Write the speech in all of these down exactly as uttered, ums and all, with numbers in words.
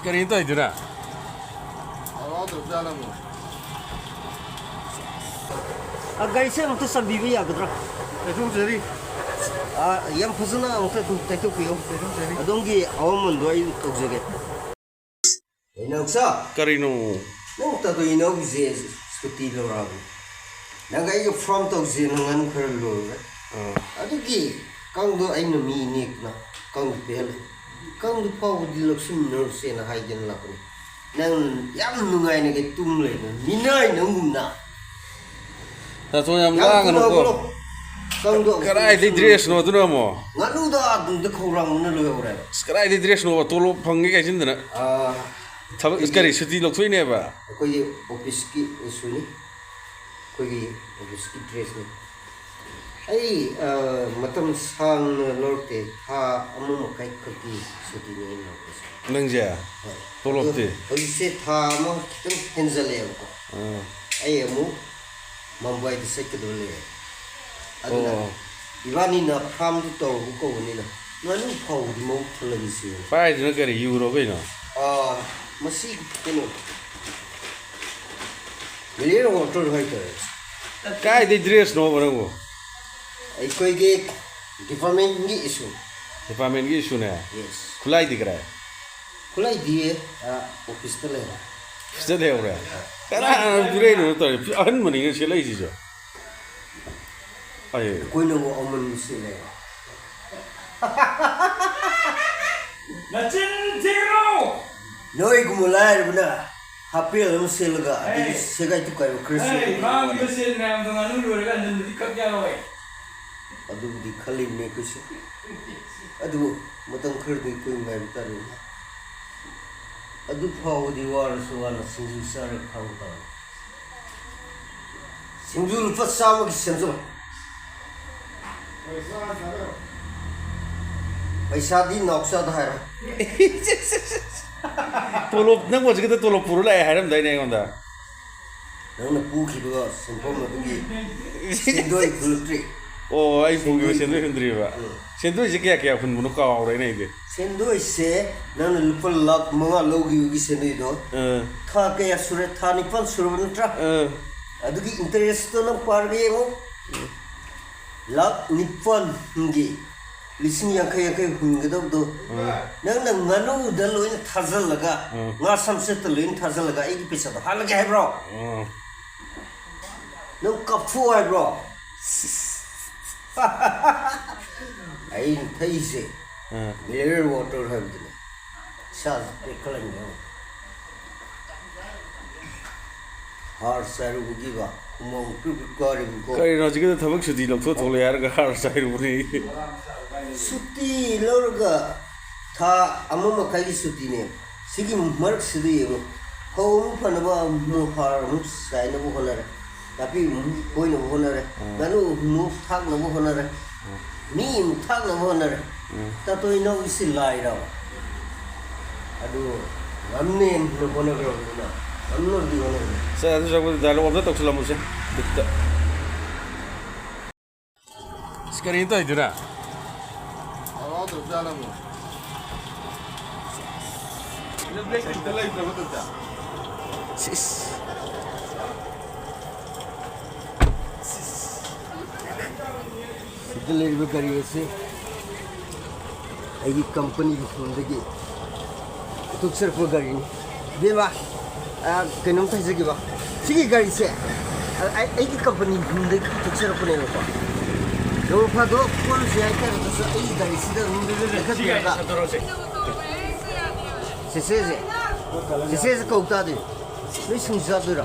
ꯀꯔꯤꯅꯣ ꯇꯧꯔꯤꯗꯨꯅ? ꯑ, ꯒꯥꯔꯤꯁꯦ ꯑꯃꯨꯛꯇ ꯆꯥꯝꯕꯤꯕ ꯌꯥꯒꯗ꯭ꯔꯥ? ꯂꯩꯊꯣꯛꯆꯔꯤ꯫ ꯑ, ꯌꯥꯝ ꯐꯖꯅ ꯑꯃꯨꯛꯇ ꯑꯗꯨꯝ ꯇꯩꯊꯣꯛꯄꯤꯌꯨ꯫ ꯂꯩꯊꯣꯛꯆꯔꯤ꯫ ꯑꯗꯣꯝꯒꯤ ꯑꯋꯥꯃꯟꯗꯣ ꯑꯩ ꯇꯧꯖꯒꯦ꯫ ꯏꯅꯥꯎꯆꯥ, ꯀꯔꯤꯅꯣ? ꯅꯪ ꯇꯥꯗꯣ ꯏꯅꯥꯎꯁꯦ ꯁꯨꯇꯤ ꯂꯧꯔꯛꯑꯕꯅꯤ꯫ ꯅꯪꯒ ꯑꯩꯒ ꯐꯥꯔꯝ ꯇꯧꯁꯦꯅ ꯉꯥꯅꯨ ꯈꯔ ꯂꯣꯏꯔꯦ꯫ ꯑꯥ꯫ ꯑꯗꯨꯒꯤ ꯀꯥꯡꯗꯣ ꯑꯩꯅ ꯃꯤ ꯅꯦꯛꯇꯅ ꯀꯥꯡꯗꯣ ꯄꯤꯍꯜꯂꯦ꯫ ꯀꯥꯡꯗꯣ ꯐꯥꯎꯕꯗꯤ ꯂꯧꯁꯤꯟꯅꯔꯨꯁꯦꯅ ꯍꯥꯏꯗꯅ ꯂꯥꯛꯄꯅꯤ꯫ ꯅꯪ ꯌꯥꯝ ꯅꯨꯡꯉꯥꯏꯅ ꯀꯩ ꯇꯨꯝ ꯂꯩꯗꯅ, ꯃꯤꯅꯥꯏ ꯅꯪꯒꯨꯝꯅ꯫ ꯅꯥꯊꯣꯡ ꯌꯥꯝ ꯌꯥꯝ ꯂꯥꯡꯒꯅꯨꯀꯣ꯫ ꯊꯨꯅ ꯍꯧꯒꯠꯂꯣ꯫ ꯀꯥꯡꯗꯣ ꯀꯗꯥꯏꯗꯩ ꯂꯧꯁꯤꯟꯅꯔꯨꯁꯦ꯫ ꯗ꯭ꯔꯦꯁꯅꯣ ꯑꯗꯨꯅ ꯑꯃꯨꯛ? ꯉꯥꯅꯨꯗ ꯑꯗꯨꯝꯗ ꯈꯧꯔꯥꯡꯕꯅ ꯂꯣꯏꯍꯧꯔꯦꯕ꯫ ꯑꯁ, ꯀꯗꯥꯏꯗꯩ ꯗ꯭ꯔꯦꯁꯅꯣꯕ? ꯇꯣꯂꯣꯞ ꯐꯪꯒꯦ ꯀꯥꯏꯁꯤꯟꯗꯅ꯫ ꯑꯥ, ꯊꯕꯛ, ꯑꯩꯈꯣꯏꯒꯤ ꯀꯔꯤ, ꯁꯨꯇꯤ ꯂꯧꯊꯣꯛꯏꯅꯦꯕ? ꯑꯩꯈꯣꯏꯒꯤ ꯑꯣꯐꯤꯁꯀꯤ ꯏꯁꯨꯅꯤ꯫ ꯑꯩꯈꯣꯏꯒꯤ ꯑꯣꯐꯤꯁꯀꯤ ꯗ꯭ꯔꯦꯁꯅꯤ꯫ ꯑꯩ, ꯑ, ꯃꯇꯝ ꯁꯥꯡꯅ ꯂꯧꯔꯛꯇꯦ꯫ ꯊꯥ ꯑꯃ ꯃꯈꯥꯏ ꯈꯛꯀꯤ ꯁꯨꯇꯤꯅꯤ ꯑꯩꯅ ꯂꯧꯔꯛꯄꯁꯦ꯫ ꯅꯪꯁꯦ? ꯍꯣꯏ꯫ ꯇꯣꯂꯣꯞꯇꯤ? ꯑꯗꯣ ꯍꯧꯖꯤꯛꯁꯦ ꯊꯥ ꯑꯃ ꯈꯤꯇꯪ ꯍꯦꯟꯖꯜꯂꯛꯑꯦꯕꯀꯣ꯫ ꯑꯥ꯫ ꯑꯩ ꯑꯃꯨꯛ ꯃꯨꯝꯕꯥꯏꯗ ꯆꯠꯀꯗꯕ ꯂꯩꯌꯦ꯫ ꯑꯗꯨꯅ ꯑꯣ꯫ ꯏꯕꯥꯅꯤꯅ ꯐꯥꯔꯝꯗꯨ ꯇꯧꯔꯒ ꯀꯧꯕꯅꯤꯅ ꯉꯥꯅꯨ ꯐꯥꯎꯕꯗꯤ ꯃꯍꯨꯠ ꯊꯜꯍꯟꯁꯦꯅ꯫ ꯄꯥꯏꯗꯨꯅ ꯀꯔꯤ, ꯌꯨꯔꯣ ꯀꯩꯅꯣ? ꯑꯥ, ꯃꯁꯤ ꯀꯩꯅꯣ, ꯃꯤꯅꯔꯦꯜ ꯋꯥꯇꯔ ꯍꯥꯏꯇꯥꯔꯦ꯫ ꯀꯥꯏꯗꯩ ꯗ꯭ꯔꯦꯁꯅꯣꯕ ꯅꯪꯕꯨ? ꯑꯩꯈꯣꯏꯒꯤ ꯗꯤꯄꯥꯔꯠꯃꯦꯟꯒꯤ ꯏꯁꯨ꯫ ꯗꯤꯄꯥꯔꯠꯃꯦꯟꯒꯤ ꯏꯁꯨꯅꯦ? ꯌꯦꯁ꯫ ꯈꯨꯠꯂꯥꯏꯗꯤ ꯀꯗꯥꯏ? ꯈꯨꯠꯂꯥꯏꯗꯤ, ꯑ, ꯑꯣꯐꯤꯁꯇ ꯂꯩꯔꯦ꯫ ꯑꯣꯐꯤꯁꯇ ꯂꯩꯍꯧꯔꯦ? ꯀꯅꯥꯅ ꯄꯤꯔꯛꯏꯅꯣ ꯇꯧꯔꯤ? ꯑꯍꯟꯕꯅꯤꯅ ꯁꯦꯠꯂꯛꯏꯁꯤꯁꯨ꯫ ꯑꯩ ꯑꯩꯈꯣꯏꯅꯕꯨ ꯑꯃꯟꯕ ꯁꯦꯠꯂꯦ꯫ ꯅꯆꯤꯟ ꯊꯤꯒꯅꯨ! ꯅꯣꯏꯒꯨꯝꯕ ꯂꯥꯏꯔꯕꯅ ꯍꯥꯄꯦꯜ ꯑꯃ ꯁꯦꯠꯂꯒ ꯑꯗꯒꯤ ꯍꯦ! ꯁꯦꯒꯥꯏ ꯇꯨꯀꯥꯏꯕ ꯈꯔ ꯍꯦ, ꯁꯦꯠꯂꯒ ꯃꯥꯡꯈꯤꯕ ꯁꯦꯟ ꯃꯌꯥꯝꯗꯣ ꯉꯥꯅꯨ ꯂꯣꯏꯔꯒ ꯍꯟꯖꯤꯟꯕꯗꯤ ꯀꯛ ꯌꯥꯔꯣꯏ꯫ ꯑꯗꯨꯕꯨꯗꯤ ꯈꯜꯂꯤꯕꯅꯤ ꯑꯩꯈꯣꯏꯁꯨ꯫ ꯑꯗꯨꯕꯨ ꯃꯇꯝ ꯈꯔꯗꯤ ꯑꯩꯈꯣꯏ ꯉꯥꯏꯕ ꯇꯥꯔꯦ꯫ ꯑꯗꯨ ꯐꯥꯎꯕꯗꯤ ꯋꯥꯔꯁꯨ ꯋꯥꯅ ꯁꯤꯡꯖꯨ ꯆꯥꯔꯒ ꯈꯥꯡꯕ ꯇꯥꯕꯅꯤ꯫ ꯁꯤꯡꯖꯨ ꯂꯨꯄꯥ ꯆꯥꯝꯃꯒꯤ ꯁꯦꯝꯖꯧ꯫ ꯄꯩꯁꯥꯗꯤ ꯅꯥꯎꯆꯥꯗ ꯍꯥꯏꯔꯣ꯫ ꯇꯣꯂꯣꯞ, ꯅꯪ ꯍꯧꯖꯤꯛ ꯈꯛꯇ ꯇꯣꯂꯣꯞ ꯄꯨꯔ ꯂꯥꯛꯑꯦ ꯍꯥꯏꯔꯝꯗꯥꯏꯅꯦ ꯑꯩꯉꯣꯟꯗ? ꯅꯪꯅ ꯄꯨꯈꯤꯕ ꯁꯦꯟꯐꯝ ꯑꯗꯨꯒꯤ ꯁꯦꯟꯗꯣꯏ ꯍꯨꯜꯂꯛꯇ꯭ꯔꯤ꯫ ꯑꯣ, ꯑꯩ ꯄꯨꯈꯤꯕ ꯁꯦꯟꯗꯣꯏ ꯍꯨꯟꯗ꯭ꯔꯤꯕ? ꯎꯝ꯫ ꯁꯦꯟꯗꯣꯏꯁꯦ ꯀꯌꯥ ꯀꯌꯥ ꯍꯨꯟꯕꯅꯣ ꯀꯥꯎꯔꯦꯅꯦ ꯑꯩꯗꯤ꯫ ꯁꯦꯟꯗꯣꯏꯁꯦ ꯅꯪꯅ ꯂꯨꯄꯥ ꯂꯥꯈ ꯃꯉꯥ ꯂꯧꯈꯤꯕꯒꯤ ꯁꯦꯟꯗꯣꯏꯗꯣ, ꯑꯥ꯫ ꯊꯥ ꯀꯌꯥ ꯁꯨꯔꯦ? ꯊꯥ ꯅꯤꯄꯥꯟ ꯁꯨꯔꯕ ꯅꯠꯇ꯭ꯔꯥ? ꯑꯥ꯫ ꯑꯗꯨꯒꯤ interest-ꯇꯣ ꯅꯪ ꯄꯥꯔꯒ ꯌꯦꯡꯉꯣ꯫ ꯂꯥꯈ ꯅꯤꯄꯥꯟꯒꯤ ꯂꯤꯁꯤꯡ ꯌꯥꯡꯈꯩ ꯌꯥꯡꯈꯩ ꯍꯨꯟꯒꯗꯕꯗꯣ, ꯎꯝ꯫ ꯅꯪꯅ ꯉꯥꯅꯨꯗ ꯂꯣꯏꯅ ꯊꯥꯖꯤꯜꯂꯒ, ꯎꯝ꯫ ꯉꯥ ꯁꯝꯆꯦꯠꯇ ꯂꯣꯏꯅ ꯊꯥꯖꯤꯜꯂꯒ ꯑꯩꯒꯤ ꯄꯩꯁꯥꯗꯣ ꯍꯥꯠꯂꯒꯦ ꯍꯥꯏꯕ꯭ꯔꯣ? ꯎꯝ꯫ ꯅꯪ ꯀꯞꯊꯣꯛꯑꯣ ꯍꯥꯏꯕ꯭ꯔꯣ? ꯑꯩꯅ ꯊꯛꯏꯁꯦ, ꯎꯝ꯫ Mineral water ꯍꯥꯏꯕꯗꯨꯅꯦ꯫ ꯏꯁꯥꯁꯦ ꯇꯦꯛꯈꯠꯂꯛꯏꯅꯦ꯫ ꯍꯥꯔ ꯆꯥꯏꯔꯨꯕꯒꯤꯕ ꯍꯨꯃꯥꯡ ꯄ꯭ꯔꯤꯛ ꯄ꯭ꯔꯤꯛ ꯀꯥꯔꯤꯕꯀꯣ꯫ ꯀꯔꯤꯅꯣ ꯍꯧꯖꯤꯛꯀꯤꯗ ꯊꯕꯛ ꯁꯨꯇꯤ ꯂꯧꯊꯣꯛ ꯊꯣꯛꯂꯛꯑꯦ ꯍꯥꯏꯔꯒ ꯍꯥꯔ ꯆꯥꯏꯔꯨꯕꯅꯦ? ꯁꯨꯇꯤ ꯂꯧꯔꯒ ꯊꯥ ꯑꯃ ꯃꯈꯥꯏꯒꯤ ꯁꯨꯇꯤꯅꯦ꯫ ꯁꯤꯒꯤ ꯃꯔꯛꯁꯤꯗ ꯌꯦꯡꯉꯨ, ꯐꯧ ꯑꯃꯨꯛ ꯐꯅꯕ ꯑꯃꯨꯛ ꯍꯥꯔ ꯑꯃꯨꯛ ꯆꯥꯏꯅꯕ ꯍꯣꯠꯅꯔꯦ, ꯅꯥꯄꯤ ꯑꯃꯨꯛ ꯐꯣꯏꯅꯕ ꯍꯣꯠꯅꯔꯦ, ꯎꯝ꯫ ꯉꯥꯅꯨ ꯑꯃꯨꯛ ꯊꯥꯛꯅꯕ ꯍꯣꯠꯅꯔꯦ, ꯎꯝ꯫ ꯃꯤ ꯑꯃꯨꯛ ꯊꯥꯛꯅꯕ ꯍꯣꯠꯅꯔꯦ꯫ ꯎꯝ꯫ ꯇꯥꯇꯣ ꯏꯅꯥꯎꯒꯤꯁꯤ ꯂꯥꯏꯔꯕ? ꯑꯗꯨ ꯉꯝꯅꯦꯅ ꯍꯣꯠꯅꯈ꯭ꯔꯕꯅꯤꯅ, ꯉꯝꯅꯕꯗꯤ ꯍꯣꯠꯅꯈ꯭ꯔꯦ꯫ ꯁꯦ, ꯑꯗꯨ ꯆꯠꯄꯗ dialogue ꯑꯝꯇ ꯇꯧꯁꯜꯂꯝꯃꯨꯁꯦ, ꯕꯤꯠꯇ꯫ ꯑꯁ, ꯀꯔꯤꯅꯣ ꯇꯧꯔꯤꯗꯨꯅ? ꯑꯉꯥꯎꯗꯕ ꯖꯥꯠꯂꯝꯃꯣ꯫ ꯅꯪ black ꯇꯤꯛꯇ ꯂꯩꯇ꯭ꯔꯕ ꯇꯟꯖꯥ? ꯁꯤꯁ꯫ ꯁꯤꯗ ꯂꯩꯔꯤꯕ ꯒꯥꯔꯤ ꯑꯁꯤ ꯑꯩꯒꯤ ꯀꯝꯄꯅꯤꯒꯤ ꯐꯣꯟꯗꯒꯤ ꯄꯨꯊꯣꯛꯆꯔꯛꯄ ꯒꯥꯔꯤꯅꯤ꯫ ꯏꯕꯦꯝꯃ, ꯑ, ꯀꯩꯅꯣꯝꯇ ꯍꯥꯏꯖꯒꯦꯕ꯫ ꯁꯤꯒꯤ ꯒꯥꯔꯤꯁꯦ, ꯑ, ꯑꯩ, ꯑꯩꯒꯤ ꯀꯝꯄꯅꯤ ꯐꯣꯟꯗꯒꯤ ꯄꯨꯊꯣꯛꯆꯔꯛꯄꯅꯦꯕꯀꯣ꯫ ꯅꯣꯡ ꯐꯥꯗꯣꯛ ꯀꯣꯏꯔꯨꯁꯦ ꯍꯥꯏꯇꯥꯔꯒꯁꯨ ꯑꯩꯒꯤ ꯒꯥꯔꯤꯁꯤꯗ ꯑꯗꯨꯝ ꯂꯦꯞꯍꯟꯕꯤꯔꯒ ꯆꯦꯆꯦꯁꯦ, ꯆꯦꯆꯦꯁꯦ ꯀꯧ ꯇꯥꯗꯦ꯫ ꯅꯣꯏ ꯁꯤꯡꯖꯨ ꯆꯥꯗꯣꯏꯔꯣ?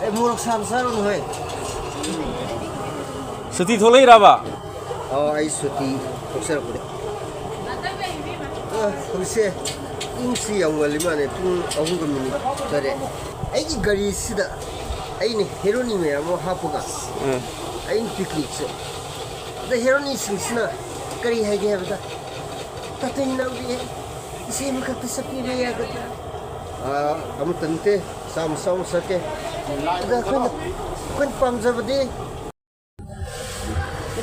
ꯑꯦ, ꯃꯣꯔꯣꯛ ꯁꯥꯅ ꯆꯥꯔꯨꯅꯨ ꯍꯦ꯫ ꯁꯨꯇꯤ ꯊꯣꯛꯂꯛꯏꯔꯕ? ꯑꯣ, ꯑꯩ ꯁꯨꯇꯤ ꯊꯣꯛꯆꯔꯛꯄꯅꯦ꯫ ꯑ, ꯍꯧꯖꯤꯛꯁꯦ ꯄꯨꯡꯁꯤ ꯌꯥꯝ ꯉꯜꯂꯤ ꯃꯥꯜꯂꯦ, ꯄꯨꯡ ꯑꯍꯨꯝꯒ ꯃꯤꯅꯤꯠ ꯇꯔꯦꯠ꯫ ꯑꯩꯒꯤ ꯒꯥꯔꯤꯁꯤꯗ ꯑꯩꯅ ꯍꯦꯔꯣꯅꯤ ꯃꯌꯥꯝ ꯑꯃ ꯍꯥꯞꯄꯒ ꯑꯥ꯫ ꯑꯩꯅ picnic ꯁꯦ꯫ ꯑꯗ ꯍꯦꯔꯣꯅꯤꯁꯤꯡꯁꯤꯅ ꯀꯔꯤ ꯍꯥꯏꯒꯦ ꯍꯥꯏꯕꯗ, "ꯇꯥꯇꯣꯟ ꯏꯅꯥꯎꯒꯤ ꯏꯁꯩ ꯑꯃꯈꯛꯇ ꯁꯛꯄꯤꯕ ꯌꯥꯒꯗ꯭ꯔꯥ?" ꯑꯥ, ꯑꯃꯠꯇ ꯅꯠꯇꯦ, ꯆꯥꯝꯃ ꯆꯥꯝꯃ ꯁꯛꯀꯦ꯫ ꯑꯗ ꯑꯩꯈꯣꯏꯅ, ꯑꯩꯈꯣꯏꯅ ꯄꯥꯝꯖꯕꯗꯤ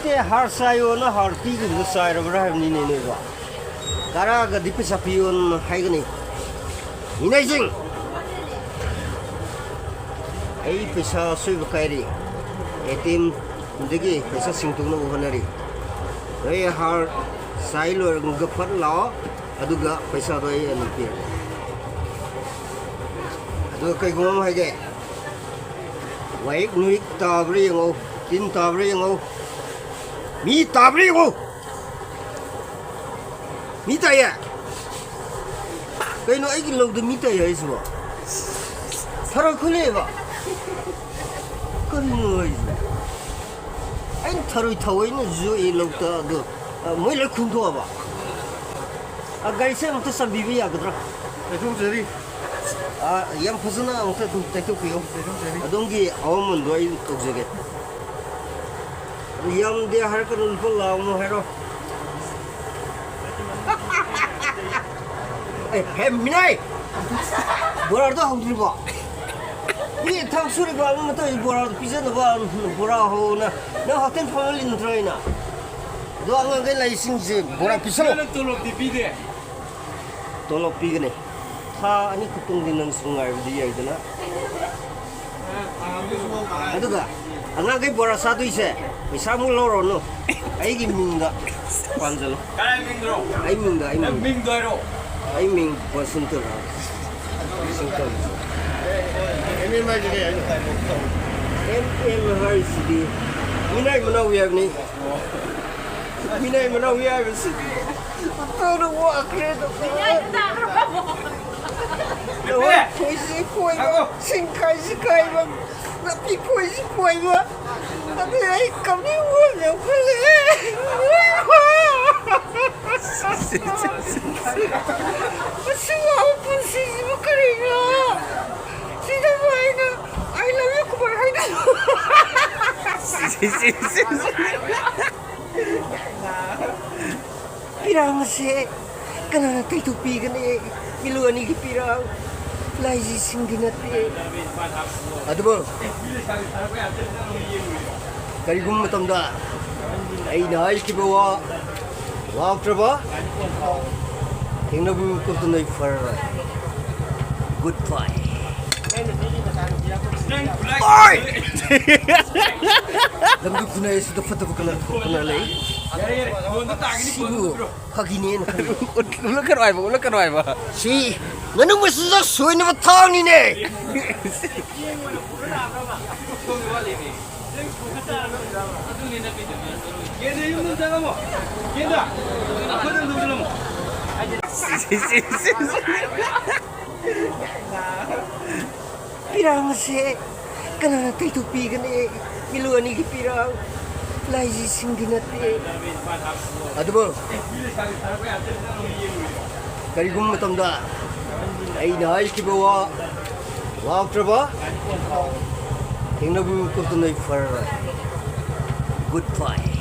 ꯁꯦ ꯍꯥꯔ ꯆꯥꯏꯌꯣꯅ ꯍꯥꯔ ꯄꯤꯈꯤꯕꯗꯣ ꯆꯥꯏꯔꯕ꯭ꯔꯥ ꯍꯥꯏꯕꯅꯤꯅꯦ ꯅꯣꯏꯕꯣ? ꯀꯔꯥꯒꯗꯤ ꯄꯩꯁꯥ ꯄꯤꯌꯣꯅ ꯍꯥꯏꯒꯅꯤ? ꯃꯤꯅꯥꯏꯁꯤꯡ! ꯑꯩ ꯄꯩꯁꯥ ꯑꯁꯣꯏꯕ ꯀꯥꯏꯔꯤ꯫ ꯑꯦ ꯇꯤ ꯑꯦꯝꯗꯒꯤ ꯄꯩꯁꯥ ꯁꯤꯡꯗꯣꯛꯅꯕ ꯍꯣꯠꯅꯔꯤ꯫ ꯅꯣꯏ ꯍꯥꯔ ꯆꯥꯏ ꯂꯣꯏꯔꯒ ꯐꯠ ꯂꯥꯛꯑꯣ, ꯑꯗꯨꯒ ꯄꯩꯁꯥꯗꯣ ꯑꯩ ꯑꯗꯨꯝ ꯄꯤꯔꯒꯦ꯫ ꯑꯗꯨꯒ ꯀꯩꯒꯨꯝꯕ ꯑꯃ ꯍꯥꯏꯒꯦ, ꯋꯥꯍꯤꯛ ꯅꯨꯍꯤꯛ ꯇꯥꯕ꯭ꯔꯥ ꯌꯦꯡꯉꯣ, ꯇꯤꯟ ꯇꯥꯕ꯭ꯔꯥ ꯌꯦꯡꯉꯣ꯫ ꯃꯤ ꯇꯥꯕ꯭ꯔꯥ ꯌꯦꯡꯉꯣ꯫ ꯃꯤ ꯇꯥꯏꯌꯦ꯫ ꯀꯩꯅꯣ ꯑꯩꯒꯤ ꯂꯧꯗ ꯃꯤ ꯇꯥꯏ ꯍꯥꯏꯁꯤꯕꯣ? ꯊꯔꯣꯏ ꯈꯨꯜꯂꯛꯑꯦꯕ꯫ ꯀꯔꯤꯅꯣ ꯍꯥꯏꯁꯤꯕꯣ? ꯑꯩꯅ ꯊꯔꯣꯏ ꯊꯑꯣꯏꯅ ꯌꯣꯛꯏ ꯂꯧꯗ, ꯑꯗꯣ, ꯑ, ꯃꯣꯏ ꯂꯣꯏ ꯈꯨꯟꯗꯣꯛꯑꯕ? ꯑ, ꯒꯥꯔꯤꯁꯦ ꯑꯃꯨꯛꯇ ꯆꯥꯝꯕꯤꯕ ꯌꯥꯒꯗ꯭ꯔꯥ? ꯂꯩꯊꯣꯛꯆꯔꯤ꯫ ꯑ, ꯌꯥꯝ ꯐꯖꯅ ꯑꯃꯨꯛꯇ ꯑꯗꯨꯝ ꯇꯩꯊꯣꯛꯄꯤꯌꯨ꯫ ꯂꯩꯊꯣꯛꯆꯔꯤ꯫ ꯑꯗꯣꯝꯒꯤ ꯑꯋꯥꯃꯟꯗꯣ ꯑꯩ ꯇꯧꯖꯒꯦ꯫ ꯌꯥꯝꯗꯦ ꯍꯥꯏꯔꯛꯀꯅꯨ, ꯂꯨꯄꯥ ꯂꯥꯛ ꯑꯃ ꯍꯥꯏꯔꯣ꯫ ꯑꯦ, ꯍꯦ, ꯃꯤꯅꯥꯏ! ꯕꯣꯔꯥꯗꯣ ꯍꯧꯗ꯭ꯔꯤꯕꯣ? ꯃꯤ ꯊꯕꯛ ꯁꯨꯔꯤꯕ ꯑꯃ ꯃꯇꯝ ꯕꯣꯔꯥꯗꯣ ꯄꯤꯖꯅꯕ ꯕꯣꯔꯥ ꯍꯧꯅ ꯅꯪ ꯍꯣꯇꯦꯜ ꯐꯝꯍꯜꯂꯤ ꯅꯠꯇ꯭ꯔꯣ ꯑꯩꯅ? ꯑꯗꯣ ꯑꯉꯥꯡꯈꯩ ꯂꯥꯛꯏꯁꯤꯡꯁꯦ ꯕꯣꯔꯥ ꯄꯤꯁꯜꯂꯣ꯫ ꯅꯪ ꯇꯣꯂꯣꯞꯇꯤ ꯄꯤꯗꯦ꯫ ꯇꯣꯂꯣꯞ ꯄꯤꯒꯅꯤ꯫ ꯊꯥ ꯑꯅꯤ ꯈꯛꯇꯪꯗꯤ ꯅꯪꯁꯨ ꯉꯥꯏꯕꯗꯤ ꯌꯥꯏꯗꯅ꯫ ꯑꯗꯨꯒ ꯑꯉꯥꯡꯈꯩ ꯕꯣꯔꯥ ꯆꯥꯗꯣꯏꯁꯦ ꯄꯩꯁꯥꯃꯨꯛ ꯂꯧꯔꯨꯔꯅꯨ꯫ ꯑꯩꯒꯤ ꯃꯤꯡꯗ ꯄꯥꯟꯖꯜꯂꯣ꯫ ꯀꯅꯥꯏ ꯃꯤꯡꯗꯅꯣ? ꯑꯩ ꯃꯤꯡꯗ, ꯑꯩ ꯅꯪ ꯃꯤꯡꯗ꯫ ꯃꯤꯡꯗꯣ ꯍꯥꯏꯔꯣ꯫ ꯑꯩ ꯃꯤꯡ ꯕꯁꯟꯇ ꯔꯥꯎ꯫ ꯕꯁꯟꯇ꯫ ꯑꯦꯝ ꯑꯦꯝ ꯍꯥꯏꯁꯤꯗꯤ ꯃꯤꯅꯥꯏ ꯃꯅꯥꯎ ꯌꯥꯏꯕꯅꯤ꯫ ꯃꯤꯅꯥꯏ ꯃꯅꯥꯎ ꯌꯥꯏꯕꯁꯤꯗꯤ ꯇꯧꯅ ꯋꯥꯈ꯭ꯔꯦꯗ꯫ ꯂꯧꯍꯣꯟ ꯈꯣꯏꯁꯤ ꯈꯣꯏꯕ, ꯁꯤꯡ ꯈꯥꯏꯁꯤ ꯈꯥꯏꯕ, ꯅꯥꯄꯤ ꯐꯣꯏꯁꯤ ꯐꯣꯏꯕ, ꯑꯗꯨ ꯑꯩ ꯀꯞꯅꯤꯡꯕ ꯑꯃ ꯌꯥꯎꯈꯠꯂꯛꯑꯦ꯫ ꯑꯁꯤ ꯋꯥꯕ ꯄꯨꯟꯁꯤꯁꯤꯕꯨ ꯀꯔꯤꯅꯣ? ꯁꯤꯗꯕꯨ ꯑꯩꯅ "I love you" ꯀꯃꯥꯏꯅ ꯍꯥꯏꯗꯣꯏꯅꯣ? ꯏꯔꯥꯡ ꯑꯁꯦ ꯀꯅꯥꯅ ꯇꯩꯊꯣꯛꯄꯤꯒꯅꯤ? ꯃꯤꯂꯨ ꯑꯅꯤꯒꯤ ꯄꯤꯔꯥꯡ ꯂꯥꯏꯖꯤꯁꯤꯡꯗꯤ ꯅꯠꯇꯦ꯫ ꯑꯗꯨꯕꯨ ꯀꯔꯤꯒꯨꯝꯕ ꯃꯇꯝꯗ ꯑꯩꯅ ꯍꯥꯏꯈꯤꯕ ꯋꯥ ꯂꯥꯛꯇ꯭ꯔꯕ, ꯊꯦꯡꯅꯕ ꯃꯤꯀꯨꯞꯇ ꯅꯣꯏ ꯐꯔꯔꯣꯏ꯫ Goodbye꯫ ꯂꯝꯗꯨ ꯈꯨꯟꯅꯥꯏ ꯑꯁꯤꯗ ꯐꯠꯇꯕ ꯀꯅꯥ ꯀꯅꯥ ꯂꯩ? ꯁꯤꯕꯨ ꯐꯥꯒꯤꯅꯦꯅ ꯈꯜꯂꯤ꯫ ꯎꯠꯂꯛꯀꯅꯨ ꯍꯥꯏꯕ, ꯎꯠꯂꯛꯀꯅꯨ ꯍꯥꯏꯕ꯫ ꯁꯤ ꯉꯥꯅꯨ ꯃꯆꯤꯟꯖꯥꯛ ꯁꯣꯏꯅꯕ ꯊꯥꯡꯅꯤꯅꯦ꯫ ꯄꯤꯔꯥꯡ ꯑꯁꯦ ꯀꯅꯥꯅ ꯇꯩꯊꯣꯛꯄꯤꯒꯅꯤ? ꯀꯤꯂꯣ ꯑꯅꯤꯒꯤ ꯄꯤꯔꯥꯡ ꯂꯥꯏꯖꯤꯁꯤꯡꯗꯤ ꯅꯠꯇꯦ꯫ ꯑꯗꯨꯕꯨ ꯀꯔꯤꯒꯨꯝꯕ ꯃꯇꯝꯗ ꯑꯩꯅ ꯍꯥꯏꯈꯤꯕ ꯋꯥ ꯂꯥꯛꯇ꯭ꯔꯕ, ꯊꯦꯡꯅꯕ ꯃꯤꯀꯨꯞꯇ ꯅꯣꯏ ꯐꯔꯔꯣꯏ꯫ Goodbye꯫